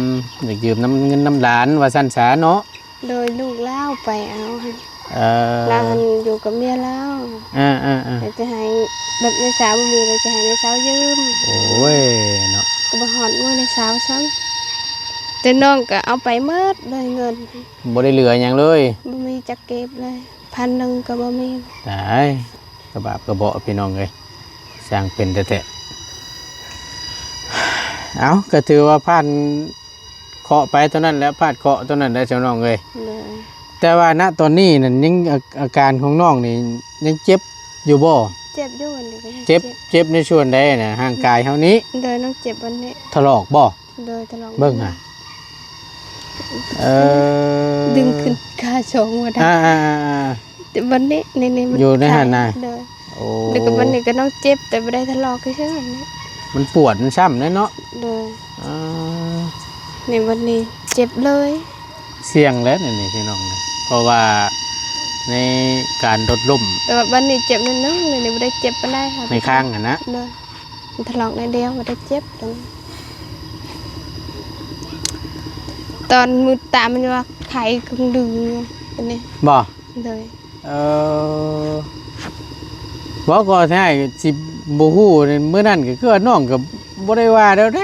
ມ ຢາກຢືມນຳເງິນນຳຫຼານວ່າຊັ້ນສາເນາະ. ໂດຍ ລູກລາວໄປເອົາ ເອີ ລາວຫັ້ນຢູ່ກັບເມຍລາວ. ອາໆໆ ແລ້ວຈະໃຫ້ ແບບນ້າສາວບໍ່ມີ ແລ້ວຈະໃຫ້ນ້າສາວຢືມ. ໂອ້ຍເນາະ ກໍບໍ່ຮອດມື້ນ້າສາວຊ້ຳ. ແຕ່ນ້ອງກໍເອົາໄປໝົດເລີຍເງິນ ບໍ່ໄດ້ເຫຼືອຫຍັງເລີຍ ບໍ່ມີຈັກກີບເລີຍ ພັນໜຶ່ງກໍບໍ່ມີ. ຕາຍ ກະບາບກະເບາະພີ່ນ້ອງເອີຍ ຊ່າງເປັນແທ້ໆ. ເອົ້າ ກໍຖືວ່າຜ່ານເຄາະໄປເທົ່ານັ້ນແຫຼະ ພາດເຄາະເທົ່ານັ້ນແຫຼະ ເຈົ້ານ້ອງເອີຍ. ໂດຍ ແຕ່ວ່ານະຕອນນີ້ນັ້ນຍັງ ອາ ອາການຂອງນ້ອງນີ້ຍັງເຈັບຢູ່ບໍ່? ເຈັບຢູ່ ອັນນີ້ກໍຍັງ ເຈັບ ເຈັບ ເຈັບໃນສ່ວນໃດນະ? ຮ່າງກາຍເຮົານີ້? ໂດຍ ນ້ອງເຈັບອັນນີ້ ຖະຫຼອກບໍ່? ໂດຍ ຖະຫຼອກ ເບິ່ງຫາ ເອີ ດຶງຂຶ້ນຂາສອງບໍ່ໄດ້ ອ່າໆໆໆ ແຕ່ບັດນີ້ ນີ້ໆ ມັນຢູ່ໃນຫັ້ນນະ ຂາຍ ໂດຍ ໂອ້ ແລ້ວກໍບັດນີ້ກໍນ້ອງເຈັບ ແຕ່ບໍ່ໄດ້ຖະຫຼອກຄືກັນ ມັນປວດ ມັນຊ້ຳແຫຼະເນາະ ໂດຍ ອ່າ ນີ້ບັດນີ້ເຈັບເລີຍ ສ່ຽງແຫຼະນີ້ພີ່ນ້ອງ ເພາະວ່າໃນການລົດລົ້ມ ແຕ່ວ່າບັດນີ້ເຈັບໜ້ອຍໜຶ່ງ ນີ້ບໍ່ໄດ້ເຈັບປານໃດ ໃນຄາງຫັ້ນນະ ໂດຍ ມັນຖະຫຼອກໜ້ອຍດຽວ ບໍ່ໄດ້ເຈັບ ຕອນມືດຕາມັນວ່າໄຂ້ຄຶງດຶງຢູ່ ອັນນີ້ ບໍ່? ໂດຍ ເອີ ບໍ່ກໍແທ້ຊິບໍ່ຮູ້ ມື້ນັ້ນກໍຄືວ່ານ້ອງກໍບໍ່ໄດ້ວ່າແນວໃດ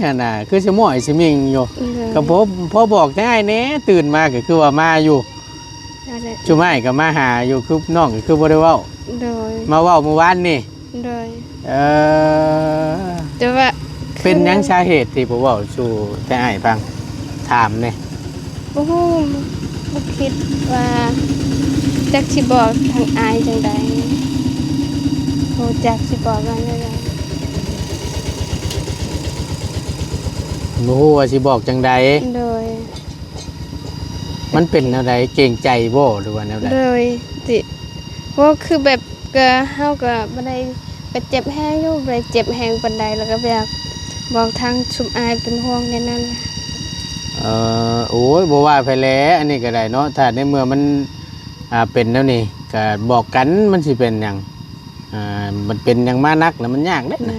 ຫັ້ນນະ ຄືຊິມ້ອຍຊິມິ່ງຢູ່ ໂດຍ ກໍພໍ ພໍບອກແຕ່ອ້າຍແດ່ ຕື່ນມາກໍຄືວ່າມາຢູ່ ນັ້ນແຫຼະ ຊຸມອ້າຍກໍມາຫາຢູ່ ຄືນ້ອງກໍຄືບໍ່ໄດ້ເວົ້າ ໂດຍ ມາເວົ້າມື້ວານນີ້ ໂດຍ ເອີ ແຕ່ວ່າເປັນຫຍັງສາເຫດທີ່ບໍ່ເວົ້າສູ່ແຕ່ອ້າຍຟັງ? ຖາມແດ່ ບໍ່ຮູ້ ບໍ່ຄິດວ່າຈັກຊິບອກທາງອ້າຍຈັ່ງໃດ ບໍ່ຈັກຊິບອກວ່າແນວໃດ ບໍ່ຮູ້ວ່າຊິບອກຈັ່ງໃດ ໂດຍ ມັນເປັນແນວໃດ? ເກງໃຈບໍ່ ຫຼືວ່າແນວໃດ? ໂດຍ ຕິ ບໍ່ ຄືແບບ ກໍ ເຮົາກໍບໍ່ໄດ້ ກໍເຈັບແຮງຢູ່ ບໍ່ໄດ້ເຈັບແຮງປານໃດ ແລ້ວກໍຢາກບອກທາງຊຸມອ້າຍເປັນຫ່ວງແນວນັ້ນ ເອີ ໂອ້ຍ ບໍ່ວ່າໃຜແຫຼະ ອັນນີ້ກໍໄດ້ເນາະ ຖ້າໃນເມື່ອມັນ ອ່າ ເປັນແນວນີ້ ກໍບອກກັນ ມັນຊິເປັນຫຍັງ? ອ່າ ມັນເປັນຫຍັງມາໜັກແລ້ວ ມັນຍາກເດ້ນະ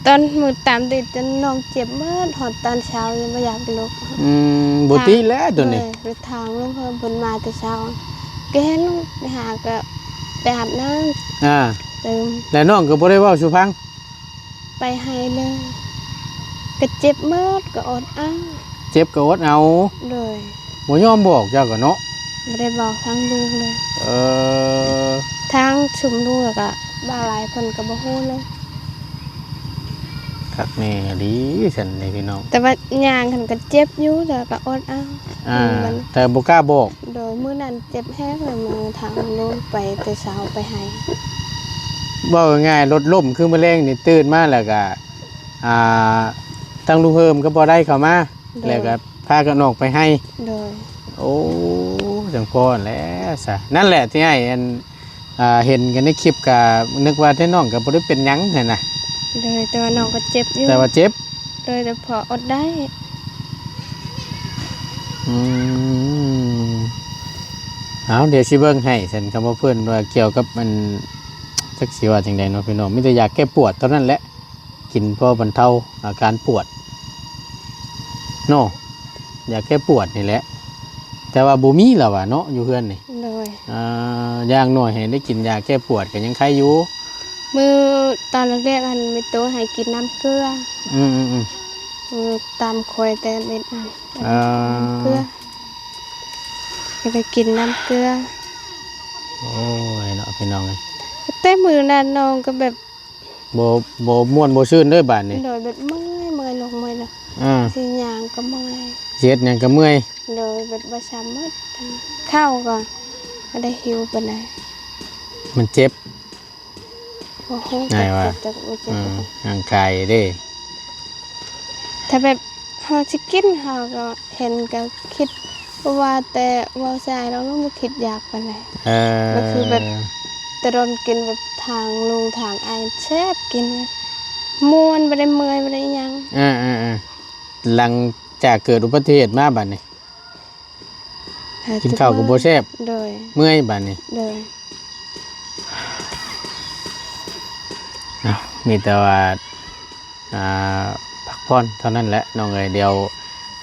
ຕອນມື້ຕາມຕິດຈົນນ້ອງເຈັບໝົດ ຮອດຕອນເຊົ້າຍັງບໍ່ຢາກລຸກ ອືມ ບໍ່ຕິແລ້ວໂຕນີ້ ໂດຍ ໄປທາງລຸງເພີ່ມເພິ່ນມາແຕ່ເຊົ້າ ກໍເຫັນໄປຫາ ກໍໄປອາບນ້ຳ ອ່າ ຕື່ມ ແລ້ວນ້ອງກໍບໍ່ໄດ້ເວົ້າສູ່ຟັງ? ໄປໃຫ້ເລີຍ ກໍເຈັບໝົດ ກໍອົດເອົາ ເຈັບກໍອົດເອົາ ໂດຍ ບໍ່ຍອມບອກເຈົ້າກໍເນາະ ບໍ່ໄດ້ບອກທາງລູກເລີຍ ເອີ ທາງຊຸມລູກ ແລ້ວກໍບ່າວຫຼາຍເພິ່ນກໍບໍ່ຮູ້ເລີຍ ຄັກແນ່ອີ່ຫຼີຊັ້ນນີ້ພີ່ນ້ອງ ແຕ່ວ່າຍ່າງຫັ້ນກໍເຈັບຢູ່ ແຕ່ກໍອົດເອົາ ອ່າ ມັນ ແຕ່ບໍ່ກ້າບອກ ໂດຍ ມື້ນັ້ນເຈັບແຮງເລີຍ ມື້ທາງລົງໄປແຕ່ເຊົ້າໄປໃຫ້ ເວົ້າງ່າຍໆ ລົດລົ້ມຄືມື້ແລງນີ້ ຕື່ນມາແລ້ວກໍ ອ່າ ທາງລຸງເຮີມກັບບໍ່ໄດ້ເຂົ້າມາ ໂດຍ ແລ້ວກໍພາກັນອອກໄປໃຫ້ ໂດຍ ໂອ້ ຈັ່ງພໍແຫຼະຊະ ນັ້ນແຫຼະທີ່ອ້າຍ ອັນ ອ່າ ເຫັນກັນໃນຄລິບ ກໍນຶກວ່າແຕ່ນ້ອງກໍບໍ່ໄດ້ເປັນຫຍັງຫັ້ນນະ ໂດຍ ແຕ່ວ່ານ້ອງກໍເຈັບຢູ່ ແຕ່ວ່າເຈັບ ໂດຍ ແຕ່ພໍອົດໄດ້ ອືມ ເອົາ ດຽວຊິເບິ່ງໃຫ້ຊັ້ນ ຄຳວ່າເພິ່ນວ່າກ່ຽວກັບ ອັນ ຈັກຊິວ່າຈັ່ງໃດເນາະພີ່ນ້ອງ ມີແຕ່ຢາແກ້ປວດເທົ່ານັ້ນແຫຼະ ກິນພໍບັນເທົາອາການປວດເນາະ ຢາແກ້ປວດນີ້ແຫຼະ ແຕ່ວ່າບໍ່ມີແລ້ວວ່າເນາະ ຢູ່ເຮືອນນີ້ ໂດຍ ອ່າ ຢ່າງໜ້ອຍໃຫ້ໄດ້ກິນຢາແກ້ປວດກໍຍັງໄຄຢູ່ ມື້ຕອນແລກໆ ຫັ້ນແມ່ຕູ້ໃຫ້ກິນນ້ຳເກືອ ອືມໆໆ ມື້ຕາມຂ້ອຍແຕ່ເມັດນັ້ນ ເອີ ນ້ຳເກືອ ກໍໄດ້ກິນນ້ຳເກືອ ໂອ້ຍເນາະ ພີ່ນ້ອງເອີຍ ແຕ່ມື້ນັ້ນນ້ອງກໍແບບ ບໍ່ ບໍ່ມ່ວນບໍ່ຊື່ນເດີ້ບາດນີ້ ໂດຍ ແບບເມື່ອຍ ເມື່ອຍລົງເມື່ອຍເນາະ ອ່າ ຊິຍ່າງກໍເມື່ອຍ ຊິເຮັດຫຍັງກໍເມື່ອຍ ໂດຍ ແບບບໍ່ສາມາດ ເຂົ້າກໍບໍ່ໄດ້ຫິວປານໃດ ມັນເຈັບ ບໍ່ຮູ້ຈັກເຈັບຈັກບໍ່ເຈັບ ອ່າ ຮ່າງກາຍເດ້ ຖ້າແບບ ເຮົາຊິກິນ ເຮົາກໍເຫັນກໍຄິດ ບໍ່ວ່າແຕ່ເວົ້າໃສ່ອ້າຍນ້ອງ ນ້ອງບໍ່ຄິດຢາກປານໃດ ເອີ ກໍຄືແບບ ແຕ່ດົນກິນແບບທາງລຸງທາງອ້າຍແຊບ ກິນມ່ວນ ບໍ່ໄດ້ເມື່ອຍ ບໍ່ໄດ້ຫຍັງ ອ່າໆໆ ຫຼັງຈາກເກີດອຸບັດຕິເຫດມາບາດນີ້ ກິນເຂົ້າກໍບໍ່ແຊບ ໂດຍ ເມື່ອຍບາດນີ້ ໂດຍ ເອົາ ມີແຕ່ວ່າ ອ່າ ພັກຜ່ອນເທົ່ານັ້ນແຫຼະນ້ອງເອີຍ ດຽວ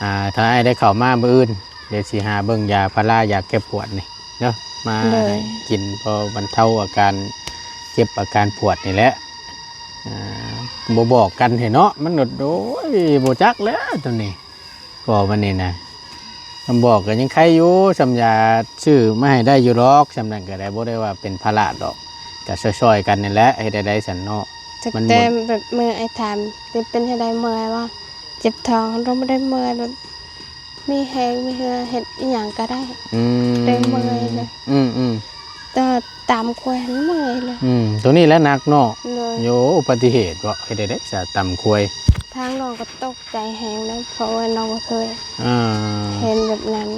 ອ່າ ຖ້າອ້າຍໄດ້ເຂົ້າມາມື້ອື່ນ ດຽວຊິຫາເບິ່ງຢາພາລາ ຢາແກ້ປວດນີ້ເນາະ ມາ ໂດຍ ໃຫ້ກິນ ພໍບັນເທົາອາການເຈັບອາການປວດນີ້ແຫຼະ ອ່າ ບໍ່ບອກກັນແທ້ເນາະ ມັນ ໂອ້ຍ ບໍ່ຈັກແລ້ວໂຕນີ້ ບໍ່ ບັດນີ້ນະ ຄຳບອກກໍຍັງໄຄຢູ່ ສ່ຳຢາຊື້ມາໃຫ້ໄດ້ຢູ່ດອກ ສ່ຳນັ້ນກໍໄດ້ ບໍ່ໄດ້ວ່າເປັນພາລະດອກ ກໍຊ່ອຍໆກັນນີ້ແຫຼະ ເຮັດໃດໆຊັ້ນເນາະ ຈັກ ມັນ ແຕ່ແບບເມື່ອຍ ອ້າຍຖາມ ເປັນ ເປັນຈັ່ງໃດ ເມື່ອຍບໍ່? ເຈັບທ້ອງ ລະບໍ່ໄດ້ເມື່ອຍ ແບບມີແຮງ ມີເຫື່ອ ເຮັດອີ່ຫຍັງກໍໄດ້ ອືມ ໄດ້ເມື່ອຍເລີຍ ອືມໆ ແຕ່ວ່າຕຳຄວາຍຫັ້ນເມື່ອຍເລີຍ ອືມ ໂຕນີ້ແຫຼະໜັກເນາະ ໂດຍ ໂອ້ ອຸບັດຕິເຫດເບາະ ເຮັດໃດຊະ ຕຳຄວາຍ ທາງນ້ອງກໍຕົກໃຈແຮງເດ້ ເພາະວ່ານ້ອງບໍ່ເຄີຍ ອ່າ ເຫັນແບບນັ້ນ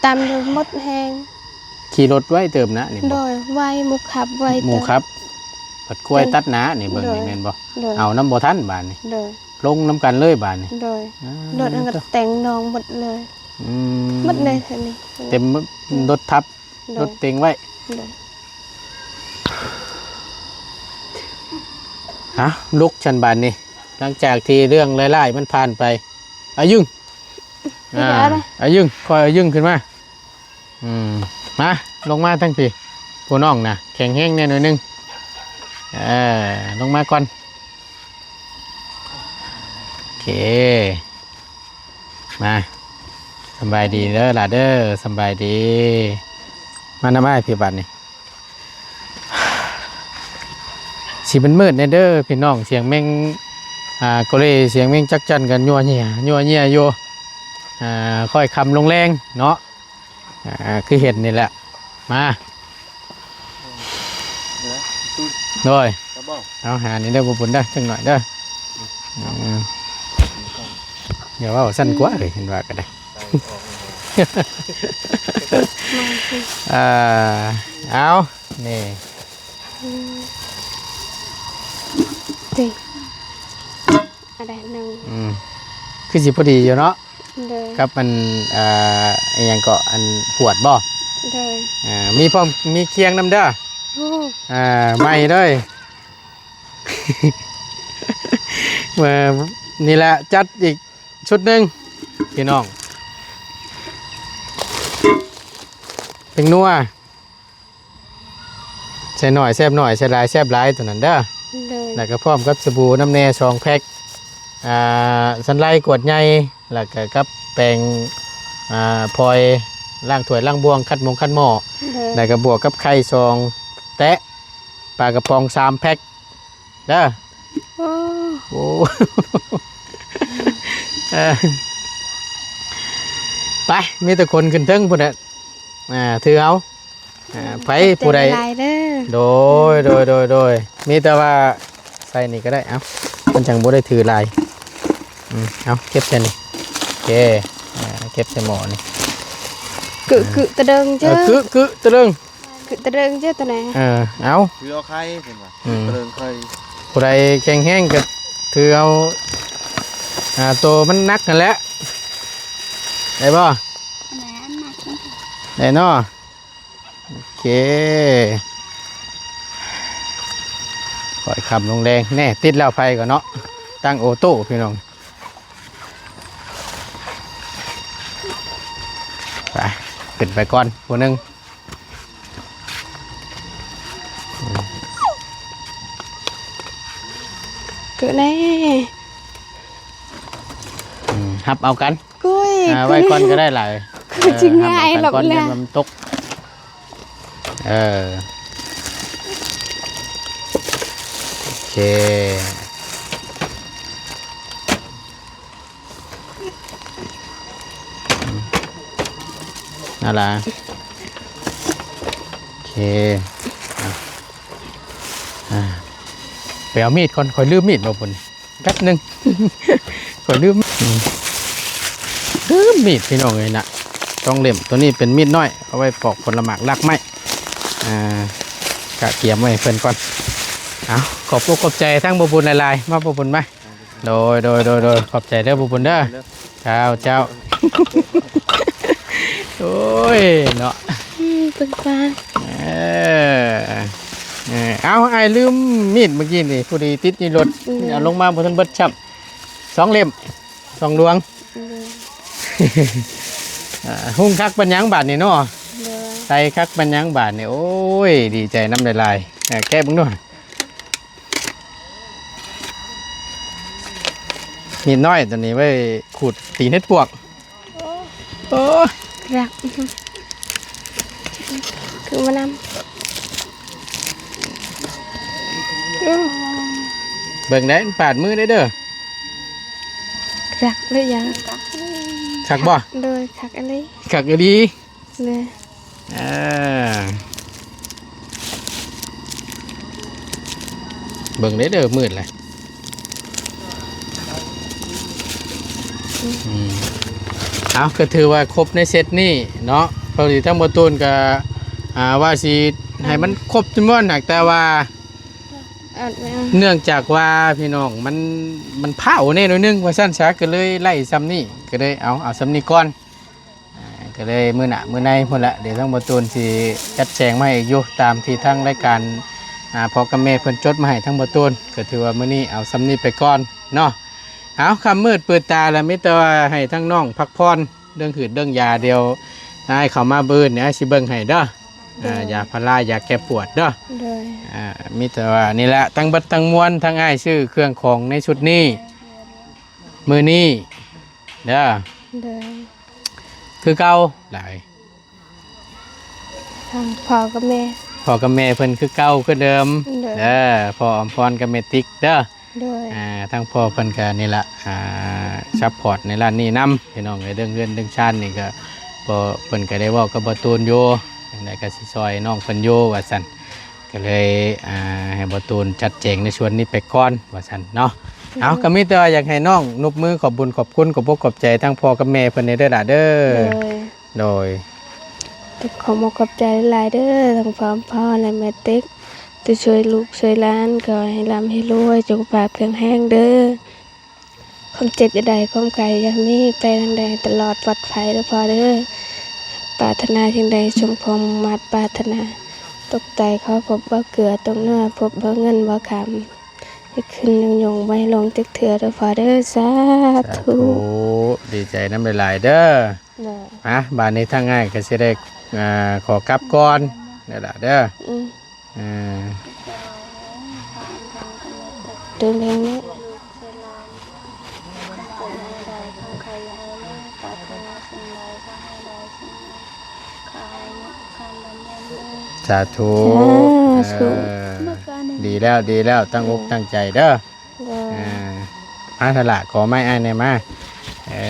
ຕຳຈົນໝົດແຮງ ຂີ່ລົດໄວເຕີບນະນີ້ ໂດຍ ໄວ ໝູ່ຂັບໄວ ໝູ່ຂັບ ພັດຄວາຍຕັດໜ້ານີ້ ເບິ່ງນີ້ ໂດຍ ແມ່ນບໍ່? ໂດຍ ເອົານຳບໍ່ທັນບາດນີ້ ໂດຍ ລົງນຳກັນເລີຍບາດນີ້ ໂດຍ ອ່າ ລົດນັ້ນກໍແຕ່ງນ້ອງໝົດເລີຍ ອືມ ໝົດເລີຍ ເຕັມ ອືມ ລົດທັບ ໂດຍ ລົດເຕັງໄວ້ ໂດຍ ຮະ ລຸກຊັ້ນບາດນີ້ ຫຼັງຈາກທີ່ເລື່ອງຮ້າຍໆມັນຜ່ານໄປ ອາຍຶງ ອ່າ ອາຍຶງ ຄ່ອຍອາຍຶງຂຶ້ນມາ ອືມ ມາ ລົງມາທາງພີ້ ຜູ້ນ້ອງນະ ແຂງແຮງແດ່ໜ້ອຍໜຶ່ງ ເອີ ລົງມາກ່ອນ ໂອເຄ ມາ ສຳບາຍດີເດີຫຼ້າເດີ ສຳບາຍດີ ມານຳອ້າຍພີ້ບາດນີ້ ຊິມືດໆແດ່ເດີພີ່ນ້ອງ ສຽງແມງ ອ່າ ໂກເລ ສຽງແມງຈັກຈັ່ນກັນຍົວເຍຍ ຍົວເຍຍຢູ່ ອ່າ ຄ່ອຍຄ່ຳລົງແລງເນາະ ອ່າ ຄືເຫັນນີ້ແຫຼະ ມາ ໂດຍ ເອົາຫານີ້ເດີ ບໍ່ບຸນເດີ ຈັກໜ້ອຍເດີ ອືມ ຢ່າເວົ້າຊັ້ນກວ່າເອີຍ ເຫັນວ່າກໍໄດ້ ເອີ ເອົາ ນີ້ ອືມ ຕິ ອັນໃດໜຶ່ງ ອືມ ຄືຊິພໍດີຢູ່ເນາະ ໂດຍ ກັບອັນ ເອີ ອີ່ຫຍັງເກາະ ອັນຂວດບໍ່ ໂດຍ ເອີ ມີພ້ອມ ມີຄຽງນຳເດີ ໂອ້ ເອີ ໃໝ່ເລີຍ ເອີ ນີ້ແຫຼະ ຈັດອີກຊຸດໜຶ່ງ ພີ່ນ້ອງ ເປັງນົວ ໃສ່ໜ້ອຍແຊບໜ້ອຍ ໃສ່ຫຼາຍແຊບຫຼາຍ ໂຕນັ້ນເດີ ໂດຍ ແລ້ວກໍພ້ອມກັບສະບູນຳແດ່ສອງແພັກ ອ່າ ຊັນໄລກວດໃຫຍ່ ແລ້ວກໍກັບແປງ ອ່າ ຟອຍລ້າງຖ້ວຍລ້າງບ່ວງ ຂັດມົງຂັດໝໍ້ ໂດຍ ແລ້ວກໍບວກກັບໄຂ່ສອງແຕະ ປາກະປ໋ອງສາມແພັກເດີ ໂອ້ ໂອ້ ເອີ ໄປ ມີແຕ່ຄົນຂຶ້ນເທິງພຸ້ນແຫຼະ ອ່າ ຖືເອົາ ອ່າ ໃຜຜູ້ໃດ ຂອບໃຈຫຼາຍເດີ ໂດຍ ໂດຍ ໂດຍ ໂດຍ ມີແຕ່ວ່າໃສ່ນີ້ກໍໄດ້ ເອົາ ມັນຈັ່ງບໍ່ໄດ້ຖືຫຼາຍ ອືມ ເອົາ ເກັບໃສ່ນີ້ ໂອເຄ ອ່າ ເກັບໃສ່ໝໍ້ນີ້ ກຶ ກຶຕະເດິງເຈີ ເອີ ກຶ ກຶຕະເດິງ ຄືຕະເລິງເຈົ້າຕົວໃດ ເອີ ເອົາ ຖືເອົາໄຂ່ເພິ່ນວ່າ ອືມ ຕະເລິງໄຂ່ ຜູ້ໃດແຂງແຮງກໍຖືເອົາ ອ່າ ໂຕມັນໜັກຫັ້ນແຫຼະ ໄດ້ບໍ່? ອັນໃດອັນໜັກມັນ ໄດ້ເນາະ ໂອເຄ ຄ່ອຍຄ່ຳລົງແລງ ແນ່ ຕິດແລ້ວໄຟກໍເນາະ ຕັ້ງໂອໂຕ້ພີ່ນ້ອງ ໄປ ຂຶ້ນໄປກ່ອນຜູ້ໜຶ່ງ ເກີດແນ່ ອືມ ຮັບເອົາກັນ ກຸ້ຍ ອ່າ ໄວ້ກ່ອນກໍໄດ້ຫຼາຍ ຄືຊິງ່າຍ ເອີ ຮັບເອົາກັນກ່ອນ ແລ້ວມັນຕົກ ເອີ ໂອເຄ ນັ້ນລະ ໂອເຄ ອ່າ ອ່າ ໄປເອົາມີດກ່ອນ ຂ້ອຍລືມມີດບໍ່ພຸ້ນ ແປັບໜຶ່ງ ຂ້ອຍລືມ ອືມ ລືມມີດພີ່ນ້ອງເອີຍນະ ສອງເຫຼັ້ມ ໂຕນີ້ເປັນມີດນ້ອຍ ເອົາໄວ້ປອກຜົນລະໝາກ ລາກໄມ້ ອ່າ ກະກຽມໄວ້ໃຫ້ເພິ່ນກ່ອນ ເອົາ ຂອບອົກຂອບໃຈທາງບໍ່ບຸນຫຼາຍໆ ມາບໍ່ບຸນມາ ໂດຍ ໂດຍ ໂດຍ ໂດຍ ຂອບໃຈເດີບໍ່ບຸນເດີ ເຈົ້າ ເຈົ້າ ໂອ້ຍເນາະ ອືມ ເບິ່ງປາ ເອີ ເອີ ເອົາ ອ້າຍລືມມີດເມື່ອກີ້ນີ້ ພໍດີຕິດຢູ່ລົດ ອືມ ເອົາລົງມາບໍ່ທັນເບິດຊ້ຳ ສອງເຫຼັ້ມ ສອງດວງ ໂດຍ ອ່າ ຮຸ່ງຄັກປານຫຍັງບາດນີ້ເນາະ ໂດຍ ໃສ່ຄັກປານຫຍັງບາດນີ້ ໂອ້ຍ ດີໃຈນຳຫຼາຍໆ ເອີ ແກະເບິ່ງດູ ອືມ ມີດນ້ອຍຕົວນີ້ໄວ້ຂູດຕີນເຫັດປວກ. ໂອ້ ໂອ້ ລັກ ຄືມານຳ ໂອ້ ເບິ່ງໄດ້ ປາດມືໄດ້ເດີ. ຄັກເລີຍຢາ ຄັກບໍ່? ໂດຍ ຄັກອີ່ຫຼີ ຄັກອີ່ຫຼີ. ເລີຍ ເອີ ເບິ່ງເດີ ມືດແຫຼະ. ອືມ ເອົາ ກໍຖືວ່າຄົບໃນເຊັດນີ້ເນາະ. ພໍດີທາງບໍ່ຕູນກໍ ອ່າ ວ່າຊິໃຫ້ມັນຄົບຈຳນວນ ຫາກແຕ່ວ່າ ອັດແມ່ນ ເນື່ອງຈາກວ່າພີ່ນ້ອງ ມັນ ມັນພ້າວແດ່ໜ້ອຍໜຶ່ງວ່າຊັ້ນຊະ ກໍເລີຍໄລ່ຊ່ຳນີ້ ກໍເລີຍເອົາ ເອົາຊ່ຳນີ້ກ່ອນ. ອ່າ ກໍເລີຍມື້ໜ້າມື້ໃນພຸ້ນລະ ດຽວທາງບໍ່ຕູນຊິຈັດແຈງມາໃຫ້ອີກຢູ່ ຕາມທີ່ທາງລາຍການ ອ່າ ພໍ່ກັບແມ່ເພິ່ນຈົດມາໃຫ້ທາງບໍ່ຕູນ. ກໍຖືວ່າມື້ນີ້ເອົາຊ່ຳນີ້ໄປກ່ອນເນາະ. ເອົາ ຄ່ຳມືດເປີດຕາແລ້ວ ມີແຕ່ວ່າໃຫ້ທາງນ້ອງພັກຜ່ອນເລື່ອງຫືດເລື່ອງຢາ ດຽວອ້າຍເຂົ້າມາມື້ອື່ນ ອ້າຍຊິເບິ່ງໃຫ້ເດີ. ໂດຍ ອ່າ ຢາພາລາ ຢາແກ້ປວດເດີ. ໂດຍ ອ່າ ມີແຕ່ວ່ານີ້ແຫຼະ ທັງເບິດທັງມວນ ທາງອ້າຍຊື້ເຄື່ອງຂອງໃນຊຸດນີ້ ມື້ນີ້ເດີ. ໂດຍ ຄືເກົ່າຫຼາຍ ທາງພໍ່ກັບແມ່ ພໍ່ກັບແມ່ເພິ່ນຄືເກົ່າຄືເດີມ. ໂດຍ ເດີ ພໍ່ອຳພອນກັບແມ່ຕິກເດີ. ໂດຍ ອ່າ ທາງພໍ່ເພິ່ນກໍນີ້ລະ ອ່າ ຊັບພອດໃນດ້ານນີ້ນຳ ພີ່ນ້ອງເອີຍ. ເລື່ອງເຮືອນເລື່ອງຊານນີ້ກໍ ພໍ່ເພິ່ນກໍໄດ້ເວົ້າກັບບໍ່ຕູນຢູ່ ຈັ່ງໃດກໍຊິຊ່ອຍນ້ອງເພິ່ນຢູ່ວ່າຊັ້ນ. ກໍເລີຍ ອ່າ ໃຫ້ບໍ່ຕູນຈັດແຈງໃນສ່ວນນີ້ໄປກ່ອນວ່າຊັ້ນເນາະ. ໂດຍ ເອົາ ກໍມີແຕ່ວ່າຢາກໃຫ້ນ້ອງນົບມືຂອບບຸນຂອບຄຸນ ຂອບອົກຂອບໃຈທັງພໍ່ກັບແມ່ເພິ່ນແດ່ເດີຫຼະເດີ. ໂດຍ ໂດຍ ຕ້ອງຂອບອົກຂອບໃຈຫຼາຍໆເດີ ທັງພໍ່ອຳພອນ ແລະ ແມ່ຕິກ ທີ່ຊ່ວຍລູກຊ່ວຍຫຼານ. ຂໍໃຫ້ລ່ຳໃຫ້ລວຍ ສຸຂະພາບແຂງແຮງເດີ. ຄວາມເຈັບຢ່າໄດ້ ຄວາມໄຂ້ຢ່າມີ ໄປທາງໃດຕະຫຼອດປອດໄພເດີພໍ່ເດີ. ປາດຖະໜາສິ່ງໃດ ສົມຄວາມມຸ່ງມາດປາດຖະໜາ. ຕົກໃຕ້ຂໍພົບເບົາເກືອ ຕົກເໜືອພົບເບົາເງິນເບົາຄຳ. ຢ່າຂຶ້ນຍົງໆ ບໍ່ໃຫ້ລົງຈັກເທື່ອເດີພໍ່ເດີ. ສາທຸ ສາທຸ ດີໃຈນຳຫຼາຍໆເດີ. ໂດຍ ມາ ບາດນີ້ທາງອ້າຍກໍຊິໄດ້ ອ່າ ຂໍກັບກ່ອນເດີລະເດີ. ອືມ ອ່າ ເດີນເອງນີ້ ສາທຸ ສາທຸ ເອີ ດີແລ້ວ ດີແລ້ວ ຕັ້ງອົກຕັ້ງໃຈເດີ. ໂດຍ ເອີ ມາເຖາະຫຼ້າ ຂໍໄມ້ອ້າຍແດ່ມາ. ເອີ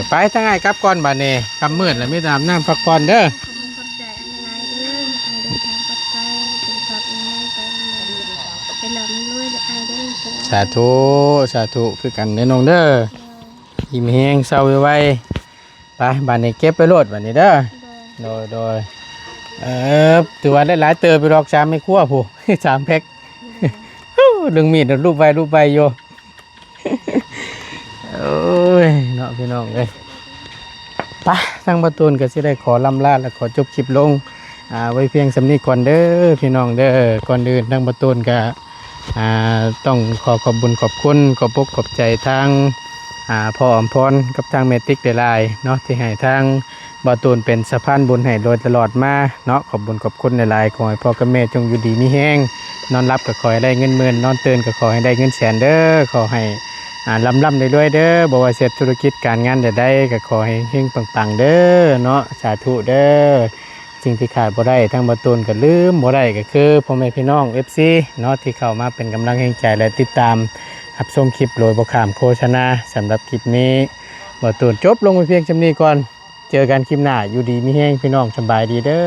ໄປ ທາງອ້າຍກັບກ່ອນບາດນີ້ ຄ່ຳມືດແລ້ວ ມີແຕ່ອາບນ້ຳພັກຜ່ອນເດີ. ຂອບໃຈອ້າຍຫຼາຍໆເດີ ໃຫ້ເດີນທາງປອດໄພ ສຸຂະພາບແຂງແຮງ ໄປທາງໃດ ໃຫ້ລ່ຳໃຫ້ລວຍເດີອ້າຍເດີ. ສາທຸ ສາທຸ ຄືກັນເດີນ້ອງເດີ. ໂດຍ ອີ່ມແຮງ ເຊົາໄວໆ. ໄປ ບາດນີ້ເກັບໄປໂລດບາດນີ້ເດີ. ໂດຍ ໂດຍ ໂດຍ ເອີ ຖືວ່າໄດ້ຫຼາຍເຕີບຢູ່ດອກ ສາມແມ່ຄົວພຸ້ນ ສາມແພັກ. ໂອ້ ດຶງມີດລູບໄວລູບໄວຢູ່. ໂອ້ຍ ເນາະ ພີ່ນ້ອງເອີຍ. ໄປ ທາງບ່າວຕູນກໍຊິໄດ້ຂໍລ່ຳລາ ແລະ ຂໍຈົບຄລິບລົງ ອ່າ ໄວ້ພຽງສ່ຳນີ້ກ່ອນເດີ ພີ່ນ້ອງເດີ. ກ່ອນອື່ນ ທາງບ່າວຕູນກໍ ອ່າ ຕ້ອງຂໍຂອບບຸນຂອບຄຸນ ຂອບອົກຂອບໃຈທາງ ອ່າ ພໍ່ອຳພອນກັບທາງແມ່ຕິກຫຼາຍໆເນາະ ທີ່ໃຫ້ທາງບ່າວຕູນເປັນສະພານບຸນໃຫ້ໂດຍຕະຫຼອດມາເນາະ. ຂອບບຸນຂອບຄຸນຫຼາຍໆ. ຂໍໃຫ້ພໍ່ກັບແມ່ຈົ່ງຢູ່ດີມີແຮງ ນອນຫຼັບກໍຂໍໃຫ້ໄດ້ເງິນໝື່ນ ນອນຕື່ນກໍຂໍໃຫ້ໄດ້ເງິນແສນເດີ. ຂໍໃຫ້ ອ່າ ລ່ຳໆລວຍໆເດີ. ບໍ່ວ່າເຮັດທຸລະກິດການງານໃດໆ ກໍຂໍໃຫ້ເຮັງໆປັງໆເດີເນາະ. ສາທຸເດີ. ສິ່ງທີ່ຂາດບໍ່ໄດ້ ທາງບ່າວຕູນກໍລືມບໍ່ໄດ້ ກໍຄືພໍ່ແມ່ພີ່ນ້ອງ ເອັຟຊີ ເນາະ ທີ່ເຂົ້າມາເປັນກຳລັງແຮງໃຈ ແລະ ຕິດຕາມຮັບຊົມຄລິບໂດຍບໍ່ຂ້າມໂຄສະນາ. ສຳລັບຄລິບນີ້ ບ່າວຕູນຈົບລົງໄປພຽງສ່ຳນີ້ກ່ອນ. ເຈີກັນຄລິບໜ້າ ຢູ່ດີມີແຮງ ພີ່ນ້ອງ ສະບາຍດີເດີ.